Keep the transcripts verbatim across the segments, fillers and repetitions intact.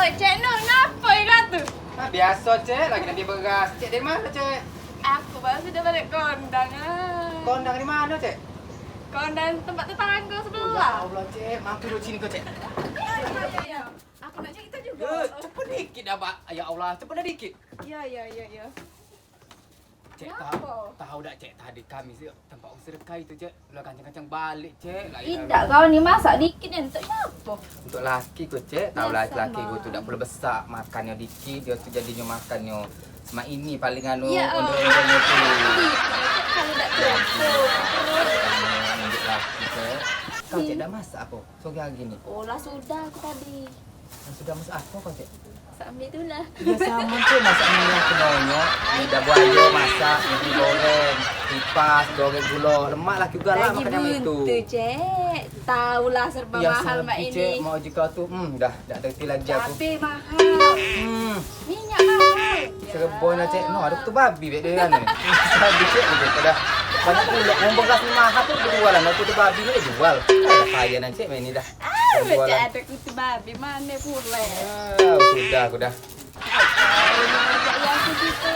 Cek Nur, ngapo ikau tu? Ah, biaso, Cek, lagi nagih beras. Cek dari mano, Cek? Aku baru sudah balik kondangan. Kondang di mano, Cek? Kondangan tempat tetanggo sebelah. Ya Allah, Cek, mampir dulu sini kau, Cek. Aku nak cerita juga. Eh, cepet dikit dah, Pak. Ya Allah, cepet dah dikit. Iya, iya, iya, iya. Cek, tahu, tahu dak, Cek, tadi kami sih tempat usir kai tu, Cek. Lah kancang-kancang balik, Cek. Lah, idak, kau ni masak dikit ni untuk siapa? Untuk laki ku, Cek. Tahu lah, laki ku tu dak perlu besak, makannyo dikit, dia tu jadinyo makannyo semak ini paling anu, ya, untuk, untuk itu. Kalau dak cocok. Untuk laki, Cek. Kau, Cek, dak masak apa? Sore hari ni. Oh, lah sudah aku tadi. Yang sudah masak apa kau, Cek? Sambil tu lah. Iya, sama tu masak minyak kenonyo. Lidah buayo masak, nasi goreng, kipas, goreng gulo. Lemak lah juga lah makan yang itu. Buntu, Cek. Tahulah serba mahal mak ini. Cek, mau juga tu. Hmm, dah, dah terti lagi aku. Cabe mahal. Hmm. Minyak mahal. Serba lah, Cek. No, ada kutu babi, Cek, dia kan. Babi, Cek, gitu. Dah. Banyak pula. Mau beras ni mahal tu berjualan. Ada kutu babi ni jual. Ada kaya nan, Cek, main ni dah. Ah, berjualan. Cek, ada kutu babi, mana pula? Ah, sudah, aku dah. Cek, ya, aku gitu.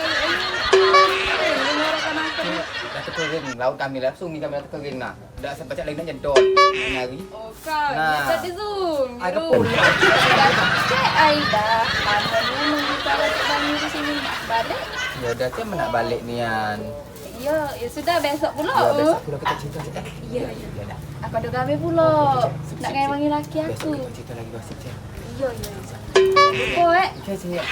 Ini orang kan aku. Dah terkering. Laut kami lah, sungai kami dah terkering nah. Dah sempat cak lagi nak nyedot. Nyari. Oh, kau. Nah. Nyedot di sungai. Ada pula. Cek, ai dah. Lama ni nunggu kau, Cek, bangun di sini. Nak balik? Ya udah, Cek, nak balik nian. Iya, ya sudah, besok pula. Ya, besok pula kita cerita, Cek. Eh, iya, iya, iya. Ya dah. Aku ada gawe pula. Oke, Cek. Sip, sip, sip. Nak ngewangi laki aku. Besok kita cerita lagi gosip, Cek. Iya, iya. Lupa, eh. Oke, Cek.